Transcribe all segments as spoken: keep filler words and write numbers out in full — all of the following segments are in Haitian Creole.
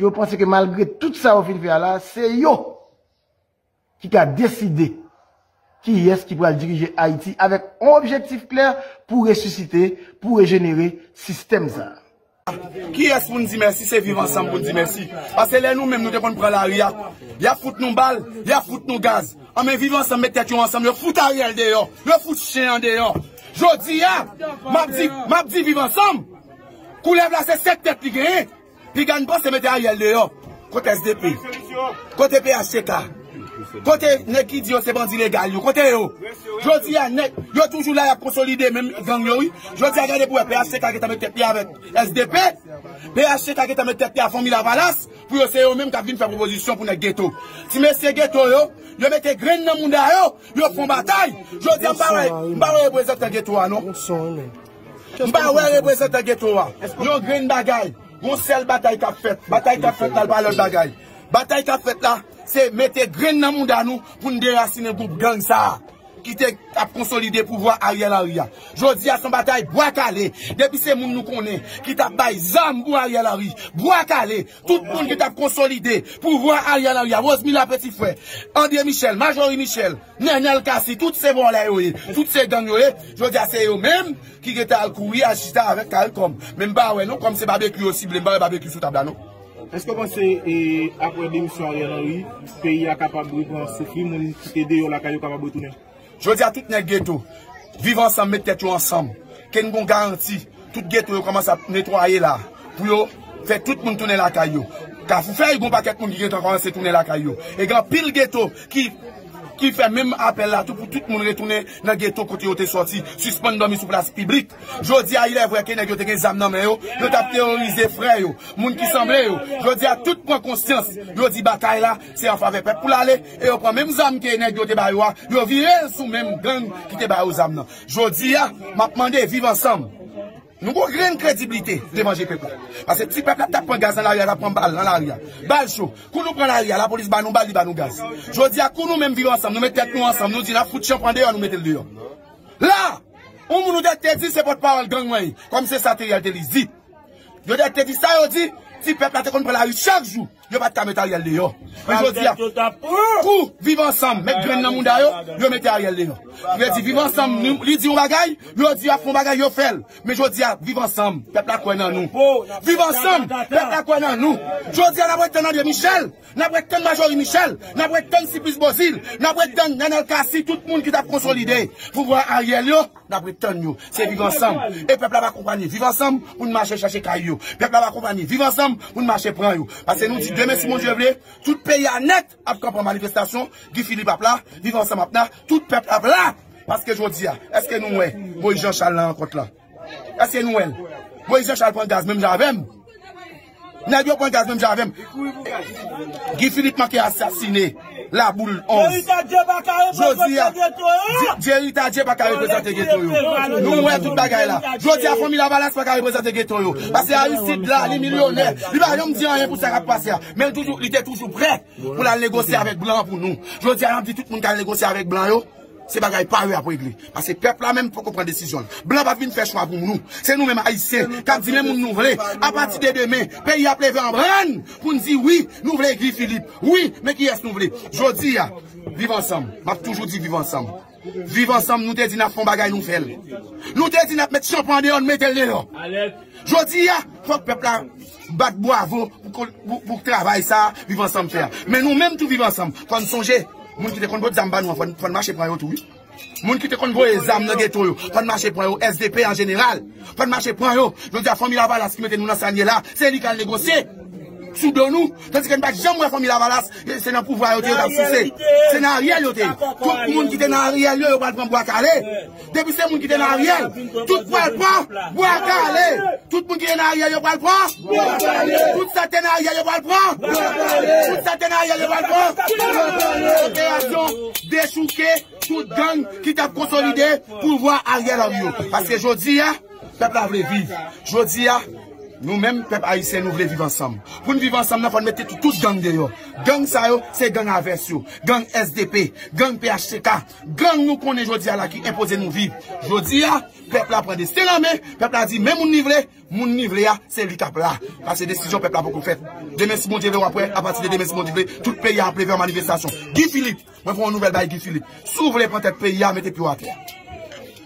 Yo panse ke malgre tout sa yo fin fè a la, se yo ki ka deside kiyès ki pral dirije Ayiti avèk yon objektif klè pou resisite, pou rejenere sistèm sa a. Kiyès pou n di mèsi? Se Viv Ansanm pou n di mèsi. Paske lè nou menm nou te konn pran lari a, y ap fout nou bal, y ap fout nou gaz. Anben Viv Ansanm met tèt yo ansanm, yo fout Ariel deyò, yo fout chen an deyò. Jodi a, m ap di, m ap di Viv Ansanm, koulèv la se senk tèt li genyen. Piga n panse mete Ariel deyò. Kote S D P? Kote P H T K? Kote nèg ki di yo se bandi legal yo? Kote yo? Jodi a nèg yo toujou la, y ap konsolide menm gang yo wi. Jodi a gade pou wè P H T K gentan met tèt li avèk S D P. P H T K gentan met tèt li a Fanmi Lavalas pou yo se yo menm k ap vin fè pwopozisyon pou nèg geto. Ti mesye geto yo, yo mete grenn nan mouda yo, yo fè yon batay. Jodi a m pa wè, m pa wè reprezantan geto a non. M pa wè reprezantan geto a. Yon grenn bagay. Yon sèl batay k ap fèt. Batay k ap fèt la, l pa lòt bagay. Batay k ap fèt la, se mete grenn nan mouda nou pou n derasinen gwoup gang sa a ki te ap konsolide pouvwa Ariel Henry a. Jodi a, se yon batay bwa kale. Depi se moun nou konnen ki t ap bay zam pou Ariel Henry, bwa kale. Tout moun ki t ap konsolide pouvwa Ariel Henry a, Rosemila Petit Frè, André Michel, Marjorie Michel, Nenel Cassy, tout se vòlè yo ye, tout se gang yo ye. Jodi a, se yo menm ki gentan al kouri al chita avèk Caricom. Men m pa wè non, kòm se Babekyou yo sible, m pa wè Babekyou sou tab la non. Èske w panse, e, apre demisyon Ariel Henry, peyi a kapab repran souf li, moun ki te deyò lakay yo kapab retounen? Jodi a, tout nèg geto, Viv Ansanm, met tèt yo ansanm. Ke n gon garanti, tout geto yo kòmanse ap netwaye la, pou yo fè tout moun tounen lakay yo. Kafou Fèy, gon pakèt moun ki gentan kòmanse tounen lakay yo. E gen anpil geto ki ki fè menm apèl la tou pou tout moun retounen nan geto kote yo te sòti, sispann dòmi sou plas piblik. Jodi a, il est vrai ke nèg yo te gen zam nan men yo, yo t ap teworize frè yo, moun ki sanble yo. Jodi a, tout pran konsyans, yo di batay la, se an favè pèp pou l ale, e yo pran menm zam ke nèg yo te ba yo a, yo vire l sou menm gang ki te ba yo zam nan. Jodi a, m ap mande Viv Ansanm. Nou gon grenn krediblite devan je pèp la. Paske ti pèp la t ap pran gaz nan lari a, t ap pran bal nan lari a. Bal cho. Kou nou pran lari a, lapolis ba nou bal, li ba nou gaz. Jodi a, kou nou menm Viv Ansanm, nou met tèt nou ansanm, nou di n ap fout chanpan deyò, nou mete l deyò. La, yon moun ou te, te di se pòtpawòl gang mwen ye, kòm se sa Theriel Thélis di. Yo te, te di sa yo di, ti pèp la te konn pran lari chak jou. Yo pa t ka met Ariel deyò. Men jodi a, kou Viv Ansanm met grenn nan mouda yo, yo mete Ariel deyò. Yo di Viv Ansanm, li, li di yon bagay, yo di y ap fè yon bagay, yo fè l. Men jodi a, Viv Ansanm, pèp la kwè nan nou. Viv Ansanm, pèp la kwè nan nou. Jodi a, n ap ret tann André Michel, n ap ret tann Marjorie Michel, n ap ret tann Siplis Beauzile, n ap ret tann Nenel Cassy, tout moun ki t ap konsolide pouvwa Ariel yo. N ap ret tann yo. Se Viv Ansanm. E pèp la va akonpanye Viv Ansanm pou n mache chache kay yo. Pèp la va akonpanye Viv Ansanm pou n mache pran yo. Paske nou di demen, si Bondye vle, tout peyi a nèt ap kanpe an manifestasyon. Guy Philippe ap la, Viv Ansanm ap la, tout pèp ap la. Paske jodi a, èske nou wè Moïse Jean Charles nan rankont la? Èske nou wè l? Moïse Jean Charles pran gaz menm jan avè m. Nèg yo pran gaz menm jan avè m. Guy Philippe manke asasine Laboul onz. Jerry Tardieu pa ka reprezante geto yo. Jerry Tardieu pa ka reprezante geto yo. Nou wè tout bagay la. Jodi a, Fanmi Lavalas pa ka reprezante geto yo. Paske Aristide la, li milyonè. Li pa janm di anyen pou sa k ap pase a. Men l toujou, li te toujou prè pou l al negosye avèk blan pou nou. Jodi a, n ap di tout moun k al negosye avèk blan yo. Se bagay pa yo y ap regle. Paske pèp la menm poko pran desizyon l. Blan p ap vin fè chwa pou nou. Se nou menm Ayisyen k ap di men moun nou vle. Apati de demen, peyi a ap leve an brann pou n di wi, nou vle Guy Philippe. Wi, men kiyès nou vle? Jodi a, Viv Ansanm. M ap toujou di Viv Ansanm. Viv Ansanm, nou te di n ap fè yon bagay, nou fè l. Nou te di n ap met chanpan deyò, nou mete l deyò. Jodi a, fòk pèp la bat bwavo pou, pou, pou travay sa a Viv Ansanm fè a. Men nou menm tou Viv Ansanm, fò n sonje, moun ki te konn pot zam ba nou an, fò n, fò n mache pran yo tou, wi. Moun ki te konn voye zam nan geto yo, fò n mache pran yo, S D P an jeneral. Fò n mache pran yo. Jodi a, Fanmi Lavalas ki mete nou nan sa n ye la, se li k al negosye sou do nou. Tandike n pa t janm wè Fanmi Lavalas, e, se nan pouvwa yo te ye, yo t ap souse. Se nan Ariel yo te ye. Tout moun ki te nan Ariel yo, yo pral pran bwa kale. Depi se moun ki te nan Ariel, tout pral pran bwa kale. Tout moun ki te nan Ariel, yo pral pran bwa kale. Tout sa te nan Ariel, yo pral pran bwa kale. Tout sa te nan Ariel, yo pral pran bwa kale. Operasyon dechouke tout gang ki t ap konsolide pouvwa Ariel Henry yo. Paske jodi a, pèp la vle viv. Jodi a, Nou menm, pèp ayisyen, nou vle viv ansanm. Pou n viv ansanm nan, fò n mete tout, tout gang deyò. Gang sa yo, se gang avès yo, gang S D P, gang P H T K, gang nou konnen jodi a la ki enpoze nou viv. Jodi a, pèp la pran desten nan men, pèp la di men moun li vle, moun li vle a, se li k ap la. Paske desizyon pèp la poko fèt. Demen, si Bondye vle, w ap wè, apati de demen, si Bondye vle, tout peyi a ap leve an manifestasyon. Guy Philippe, mwen fè yon nouvèl bay Guy Philippe. Si w vle pran tèt peyi a, mete pye w atè.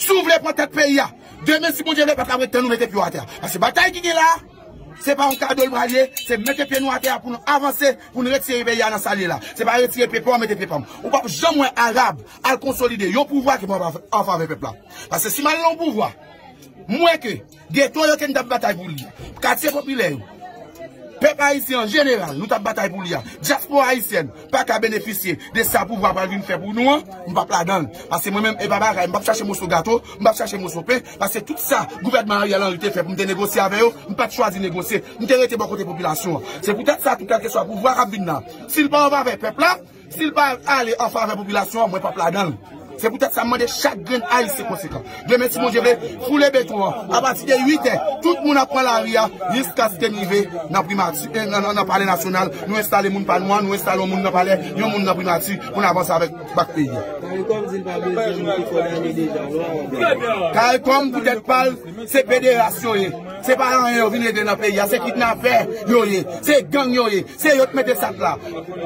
Si w vle pran tèt peyi a, demen, si Bondye vle, pèp la ap ret tann ou mete pye w atè. Paske batay ki gen la a, se pa yon kado l pral ye, se mete pye nou atè a pou nou avanse, pou nou retire peyi a nan sa l ye la. Se pa retire pye pa w, mete pye pa m. Ou p ap janm wè Arab al konsolide yon pouvwa ki pa an favè pèp la. Paske si m al nan yon pouvwa, m wè ke geto yo ke n t ap batay pou li, katye popilè yo, pèp ayisyen an jeneral, nou t ap batay pou li a, dyaspora ayisyèn pa ka benefisye de sa pouvwa pral vin fè pou nou an, m p ap ladan l. Paske mwen menm, e pa bagay, m p ap chache moso gato, m p ap chache moso pen, paske tout sa gouvènman Ariel Henry te fè pou m te negosye avè yo, m pa t chwazi negosye, m te rete bò kote popilasyon an. Se poutèt sa, tou kèlkeswa pouvwa k ap vin nan, si l pa an favè pèp la, si l pa ale an favè popilasyon an, mwen p ap ladan l. Se poutèt sa m mande chak grenn ayisyen konsekan. Demen, si Bondye vle, foule beton an. Apati de uit è, tout moun ap pran lari a jiskaske n rive nan primati, eh, nan, nan, nan Palè Nasyonal. Nou enstale moun pa nou an, nou enstale yon moun nan palè, yon moun nan primati pou n avanse avèk bak peyi a. Caricom di l pa bezwen moun ki kondane deja, non? Caricom poutèt pa l, se pederas yo ye. Se pa anyen yo vin regle nan peyi a, se kidnapè yo ye, se gang yo ye, se yo t mete sa k la.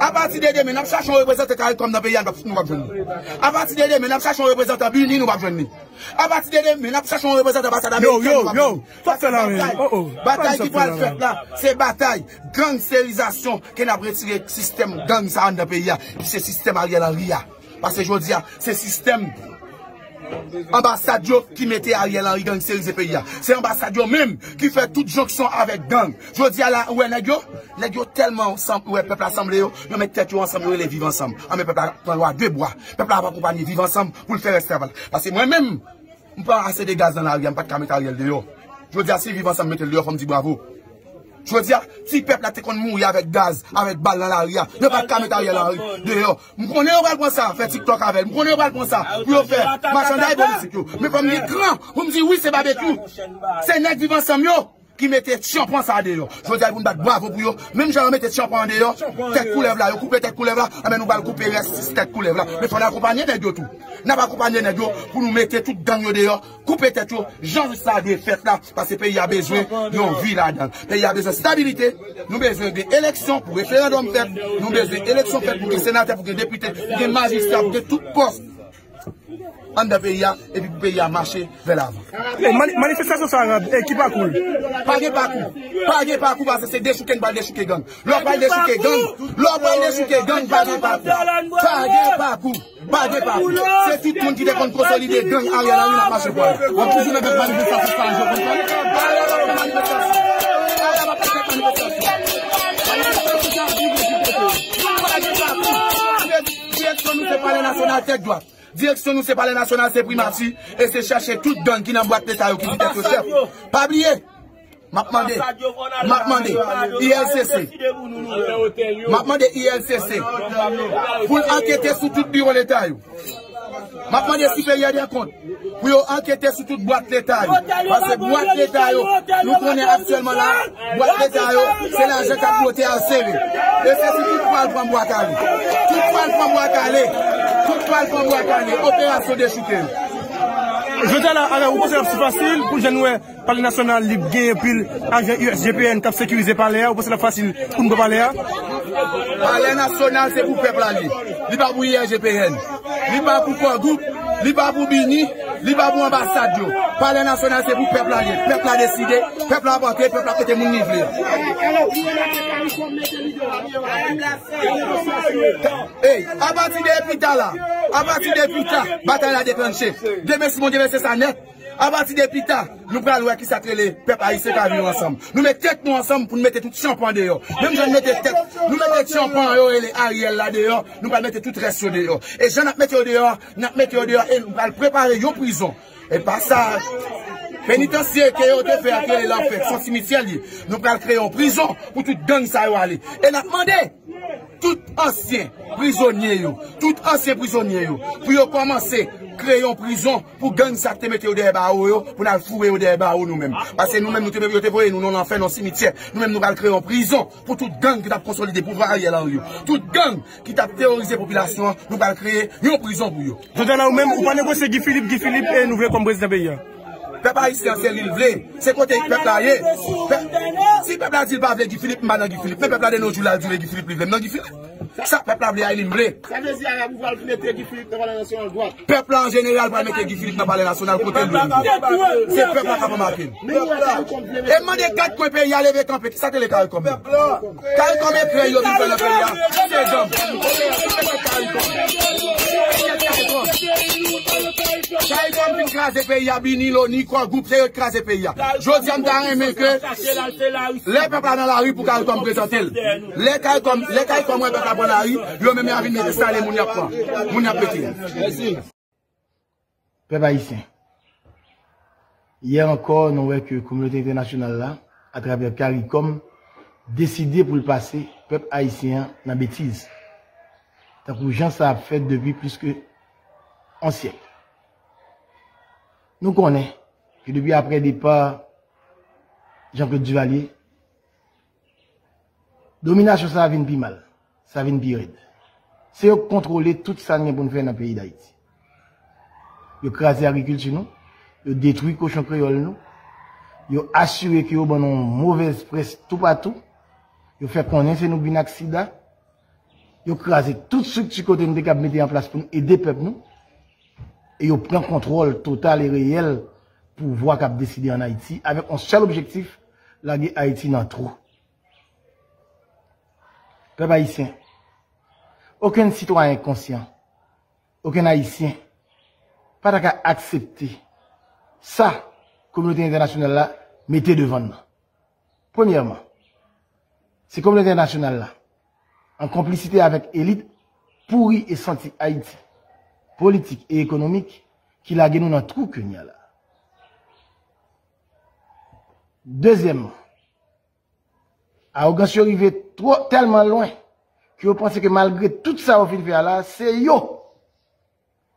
Apati de demen, n ap chache yon reprezantan Caricom nan peyi a, nou p ap, nou p ap jwenn li. Apati de demen, n ap chache yon reprezantan Bini, nou p ap jwenn li. Apati de demen, n ap chache yon reprezantan anbasad ameriken, nou p ap jwenn li. Paske batay, batay ki pral fèt la, se batay gangsterizasyon ke n ap retire sistèm gang sa anndan peyi a, ki se sistèm Ariel Henry a. Paske jodi a, se sistèm anbasad yo ki mete Ariel Henry gangsterize peyi a. Se anbasad yo menm ki fè tout jonksyon avèk gang. Jodi a la, ou wè nèg yo, nèg yo tèlman sanm-, ou wè pèp la sanble yo, yo met tèt yo ansanm, yo rele viv ansanm. Anben pèp la pran lwa de bwa. Pèp la ap akonpanye viv ansanm pou l fè rès travay. Paske mwen menm, m pran ase de gaz nan lari a, m pa t ka met Ariel deyò. Jodi a, si viv ansanm mete l deyò, fò m di bravo. Jodi a, ti pèp la te konn mouri avèk gaz, avèk bal nan lari a. Yo pa t ka met Ariel Henry deyò. M konnen yo pral pran sa, fè TikTok avè l. M konnen yo pral pran sa pou yo fè machanday politik yo. Men fò m gen kran pou m di wi, se Babekyou. Se nèg viv ansanm yo ki mete tchanpan sa deyò. Jodi a, pou n bat bravo pou yo. Menm jan yo mete tchanpan an deyò, tèt koulèv la, yo koupe tèt koulèv la, anben nou pral koupe rès tèt koulèv la. Men fò n akonpanye nèg yo tou. N ap akonpanye nèg yo pou nou mete tout gang yo deyò. Koupe tèt yo, jan sa dwe fèt la, paske peyi a bezwen yon vi ladan l. Peyi a bezwen stabilite, nou bezwen gen eleksyon pou referandòm fèt, nou bezwen eleksyon fèt pou gen senatè, pou gen depite, pou gen majistra, pou gen tout pòs anndan peyi a, epi pou peyi a mache vè lavan. E mani-, manifestasyon sa a, e ki pakou l? Pa gen pakou. Pa gen pakou, paske se dechouke n pral dechouke gang. Lè w pral dechouke gang, lè w pral dechouke gang, pa gen pakou. Pa gen pakou. Pa gen pakou. Se tout moun ki te konn konsolide gang Ariel Henry n ap mache pran. W ap toujou nan fè manifestasyon sa a, je konprann. Ariel ap fè manifestasyon. Ariel ap fè manifestasyon. Manifestasyon sa a, vin vin kote. Pa gen pakou. Direksyon nou se Palè Nasyonal tèt dwat. Direksyon nou se Palè Nasyonal, se Primati, e se chache tout gang ki nan bwat Leta yo ki di tèt yo chèf. Pa bliye, M ap mande, m ap mande I L C C, m ap mande I L C C pou l ankete sou tout biwo Leta yo. M ap mande Siperyè dè Kont pou yo ankete sou tout bwat Leta yo. Paske bwat Leta yo, nou konnen aktyèlman la, bwat Leta yo, se lajan k ap bwote al sere. E se si tout pral pran bwa kale. Tout pral pran bwa kale. Tout pral pran bwa kale. Operasyon dechouke. Jodi a la, alò, ou panse l ap si fasil pou jèn wè Palè Nasyonal li genyen pil ajan U S G P N k ap sekirize palè a, ou panse l ap fasil pou n pran palè a? Palè Nasyonal se pou pèp la li ye. Li pa pou U S G P N. Li pa pou Kò Gwoup. Li pa pou Bini. Li pa pou anbasad yo. Palè Nasyonal se pou pèp la li ye. Pèp la deside. Pèp la ap antre. Pèp la ap mete moun li vle. Ey, apati de pita la, apati de pita, batay la deklanche. Demen, si Bondye vle, se sa nèt. Apati de pita, nou pral wè kisa k rele pèp ayisyen ka viv ansanm. Nou met tèt nou ansanm pou n mete tout tchanpan deyò. Menm jan n mete tèt, nou mete tchanpan yo rele Ariel la deyò, nou pral mete tout rès yo deyò. E jan n ap mete yo deyò, n ap mete yo deyò e nou pral prepare yon prizon. E pa sa, penitansye ke yo te fè a ki rele lanfè, se yon simityè l ye. Nou pral kreye yon prizon pou tout gang sa yo ale. E n ap mande tout ansyen prizonye yo, tout ansyen prizonye yo, pou yo kòmanse kreye yon prizon pou gang sa k te mete yo dèyè bawo yo, pou n al foure yo dèyè bawo nou menm. Paske nou menm, nou te, yo te voye nou nan lanfè, nan simityè. Nou menm, nou pral kreye yon prizon pou tout gang ki t ap konsolide pouvwa Ariel Henry yo. Tout gang ki t ap teworize popilasyon an, nou pral kreye yon prizon pou yo. Jodi a la, ou menm, ou pa negosye Guy Philippe, Guy Philippe, e nou vle kòm prezidan peyi a. Pèp ayisyen an se li l vle. Se kote pèp la ye. Pèp, si pèp la di l pa vle Guy Philippe, m pa nan Guy Philippe. Men pèp la de nos jours la, l di l vle Guy Philippe, li vle m nan Guy Philippe. Sa pèp la vle a, e li m vle. Sa vle di Arab ou pral mete Guy Philippe nan Palè Nasyonal dwat. Pèp la an jeneral pral mete Guy Philippe nan Palè Nasyonal kote l vle. Se pèp la k ap anbake l. E mande kat kwen peyi a leve kanpe. Kisa te le CARICOM? CARICOM e krèy yo vin fè nan peyi a. Se gang. CARICOM vin kraze peyi a, BINI, loni, Core Group, se yo k kraze peyi a. Jodi a, m ta renmen ke lè pèp la nan lari pou CARICOM prezante l. Lè CARICOM, lè CARICOM wè pèp la pran lari, yo menm y a vin mete sale moun y ap pran. Moun y ap mete. Pèp ayisyen. Yè ankò, nou wè ke kominote entènasyonal la, atravè CARICOM, deside pou l pase pèp ayisyen an nan betiz. Tankou jan sa ap fèt depi plis ke yon syèk. Nou konnen ke depi aprè depa Jean-Claude Duvalier, dominasyon sa a vin pi mal, sa vin pi rèd. Se yo k kontwole tout sa n gen pou n fè nan peyi Dayiti. Yo kraze agrikilti nou, yo detwi kochon kreyòl nou, yo asire ke yo ban nou yon movèz près toupatou, yo fè konnen se nou k vin ak sida, yo kraze tout estrikti kote nou te kab mete an plas pou n ede pèp nou, e yo pran kontwòl total e reyèl pouvwa k ap deside ann Ayiti avèk yon sèl objektif, lage Ayiti nan twou. Pèp ayisyen, okenn sitwayen konsyan, okenn ayisyen pa ta ka aksepte sa kominote entènasyonal la mete devan n nan. Premyèman, se kominote entènasyonal la, an konplisite avèk elit pouri e santi Ayiti, politik e ekonomik, ki lage nou nan twou ke n ye a la. Dezyèmman, awogans yo rive twò, tèlman lwen ke yo panse ke malgre tout sa yo fin fè a la, se yo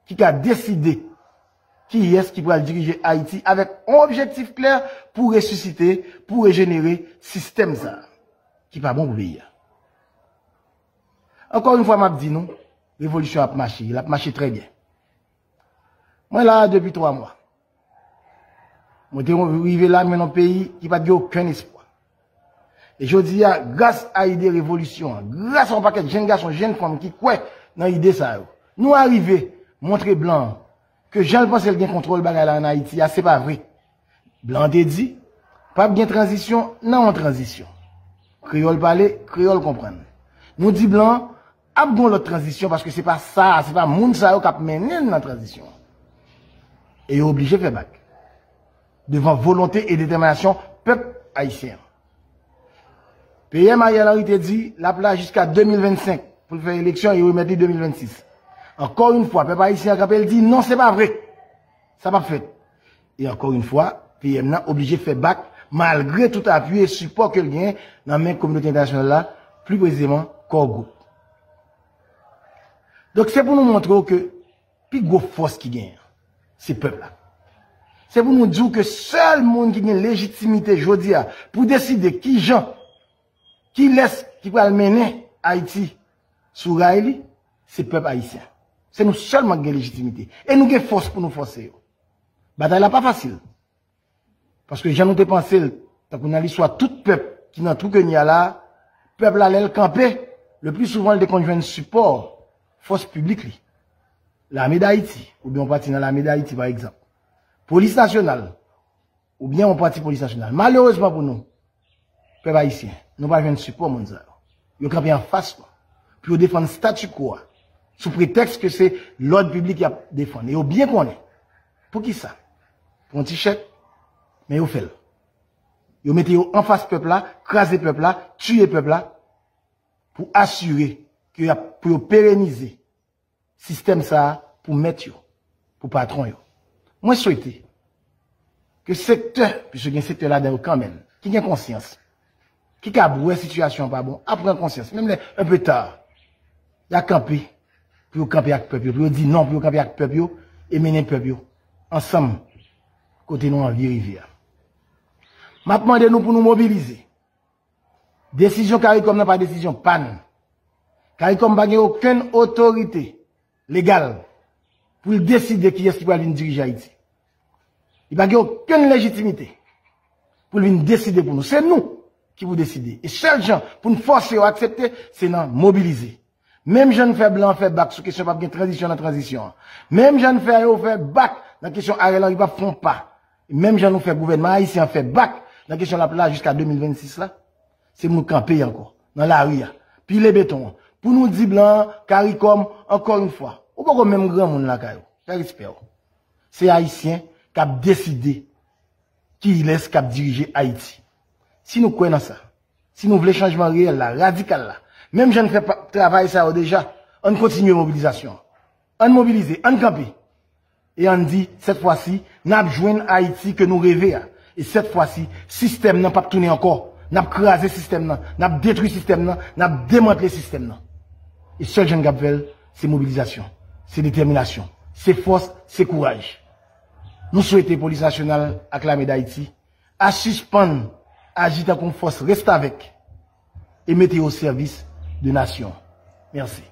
ki ka deside kiyès ki pral dirije Ayiti avèk yon objektif klè pou resisite, pou rejenere sistèm sa a, ki pa bon pou peyi a. Ankò yon fwa, m ap di nou, revolisyon ap mache, l ap mache trè byen. Mwen la a depi twa mwa. Mwen te rive la, mwen nan peyi ki pa t gen okenn espwa. E jodi a, gras a ide revolisyon an, gras a yon pakèt jenn gason, jenn fanm ki kwè nan ide sa yo, nou arive montre blan an ke jan l panse l gen kontwòl bagay la ann Ayiti a, se pa vre. Blan an te di, p ap gen tranzisyon nan yon tranzisyon. Kreyòl pale, kreyòl konprann. Nou di blan an, ap gen yon lòt tranzisyon, paske se pa sa, se pa moun sa yo k ap mennen n nan tranzisyon an. E yo oblije fè bak devan volonte e detèminasyon pèp ayisyen an. P M Ariel Henry te di l ap la jiska de mil vennsenk pou l fè eleksyon e remèt li de mil vennsis. Ankò yon fwa, pèp ayisyen an kanpe, l di non, se pa vre. Sa p ap fèt. E ankò yon fwa, P M nan oblije fè bak, malgre tout apui e sipò ke l genyen nan men kominote entènasyonal la, pli presizeman Core Group. Donk, se pou nou montre w ke pi gwo fòs ki genyen an, se pèp la. Se pou nou di w ke sèl moun ki gen lejitimite jodi a pou deside kijan, kilès ki pral mennen Ayiti sou ray li, se pèp ayisyen. Se nou sèlman ki gen lejitimite. E nou gen fòs pou nou fòse yo. Batay la pa fasil. Paske jan nou te panse l, tankou nan listwa tout pèp ki nan twou ke n ye a la, pèp la, lè l kanpe, le pli souvan, l te konn jwenn sipò fòs piblik li. Lame Dayiti, oubyen yon pati nan Lame Dayiti, pa egzanp. Polis nasyonal, oubyen yon pati polis nasyonal. Malerezman pou nou, pèp ayisyen, nou pa jwenn sipò moun sa yo. Yo kanpe anfas nou pou yo defann statu quo a, sou pretèks ke se lòd piblik y ap defann. E yo byen konnen. Poukisa? Pou yon ti chèk, men yo fè l. Yo mete yo anfas pèp la, kraze pèp la, tiye pèp la, pou asire ke y ap, pou yo perenize sistèm sa a pou mèt yo, pou patwon yo. Mwen swete ke sektè, piske gen sektè ladan yo kanmenm, ki gen konsyans, ki kab wè sitiyasyon an pa bon, ap pran konsyans, menm lè un peu tard, y a kanpe, pou yo kanpe ak pèp yo, pou yo di non, pou yo kanpe ak pèp yo, e mennen pèp yo ansanm kote nou anvi rive a. M ap mande nou pou nou mobilize. Desizyon Caricom nan pa desizyon pa n. Caricom pa gen okenn otorite legal pou l deside kiyès ki pral vin dirije Ayiti. Li pa gen okenn lejitimite pou l vin deside pou nou. Se nou ki pou deside. E sèl jan pou n fòse yo aksepte, se nan mobilize. Menm jan n fè blan an fè bak sou kesyon p ap gen tranzisyon nan tranzisyon an. Menm jan n fè yo fè bak nan kesyon Ariel Henry p ap fè yon pa. Menm jan nou fè gouvènman ayisyen an fè bak nan kesyon l ap la jiska de mil vennsis la, se pou nou kanpe ankò nan lari a, pile beton an, pou nou di blan an, Caricom, ankò yon fwa, ou poko menm granmoun lakay ou, fè respè w. Se Ayisyen k ap deside kilès k ap dirije Ayiti. Si nou kwè nan sa, si nou vle chanjman reyèl la, radikal la, menm jan n fè pa- travay sa yo deja, ann kontinye mobilizasyon an. Ann mobilize, ann kanpe. E ann di, sèt fwa si, n ap jwenn Ayiti ke nou reve a. E sèt fwa si, sistèm nan p ap tounen ankò. N ap kraze sistèm nan, n ap detwi sistèm nan, n ap demantle sistèm nan. E sèl jan n kab fè l, se mobilizasyon, se detèminasyon, se fòs, se kouraj. Nou swete Polis Nasyonal ak Lame Dayiti a sispann aji tankou yon fòs restavèk e mete yo o sèvis de nasyon. Mèsi.